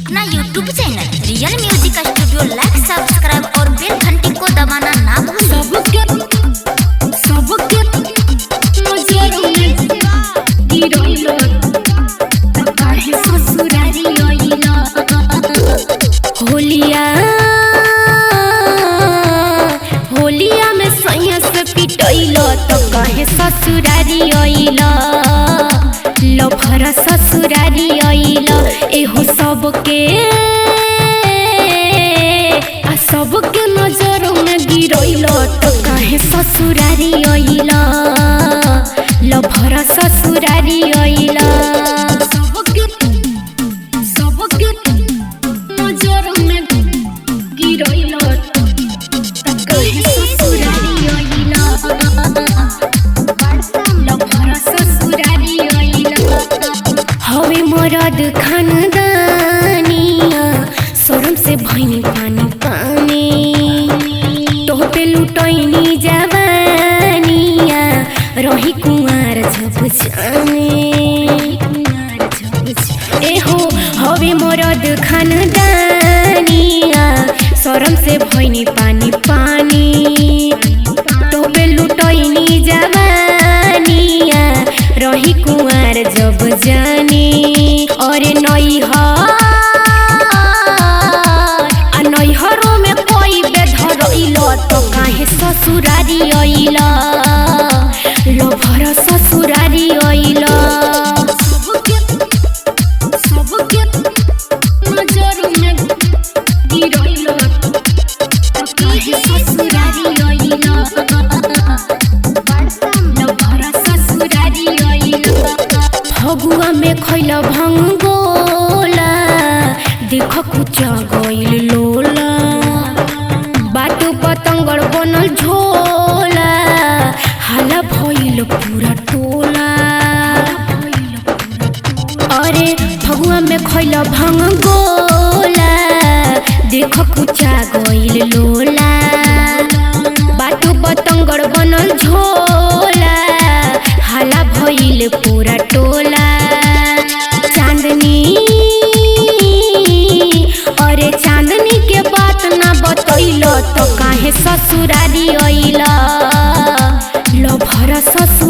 अपना YouTube channel real music studio like subscribe और बेल घंटी को दबाना ना भूलें। सबके सबके नजर में गिरैलो त काहे ससुरारी अइला। होलिया होलिया में सैया से पिटैलो तो कहे ससुरारी अइला, लभर ससुरारी अइला। एहो सबके आ सबके नजर में गिरैलो तो कहे ससुरारी अइला, लभर ससुरारी अइला। सबके सबके नजर में गिरैलो त काहे ससुरारी अइला, लभर ससुरारी अइला। हवे मरद खानदानिया, शरम से भइनी पानी पानी, तोह पे लुटैनी जवानिया, रही कुंवार झप जाने। एहो हवे मरद खानदानिया, शरम से भइनी पानी पानी, तोह पे लुटैनी जवानिया, रही कुंवार जब जानी। अरे नैहर आ नैहरों में कोई बेधरैल तो काहे ससुरारी अइला, लभर ससुरारी अइला। सबके सबके नजर में गिरैलो त काहे ससुरारी अइला, लभर ससुरारी अइला। फगुआ में खैल भंगोला, देख कुचा गइल लोला, बाटो पतंगर बनल झोला, हाला भइल पूरा टोला। अरे फगुआ में खैल भंगोला, देख कुचा गइल लोला, बाटो पतंगर बनल झोला, हाला भइल पूरा टोला। चांदनी अरे चांदनी के बात ना बतैलो तो काहे ससुरारी अइला, लभर ससुरारी।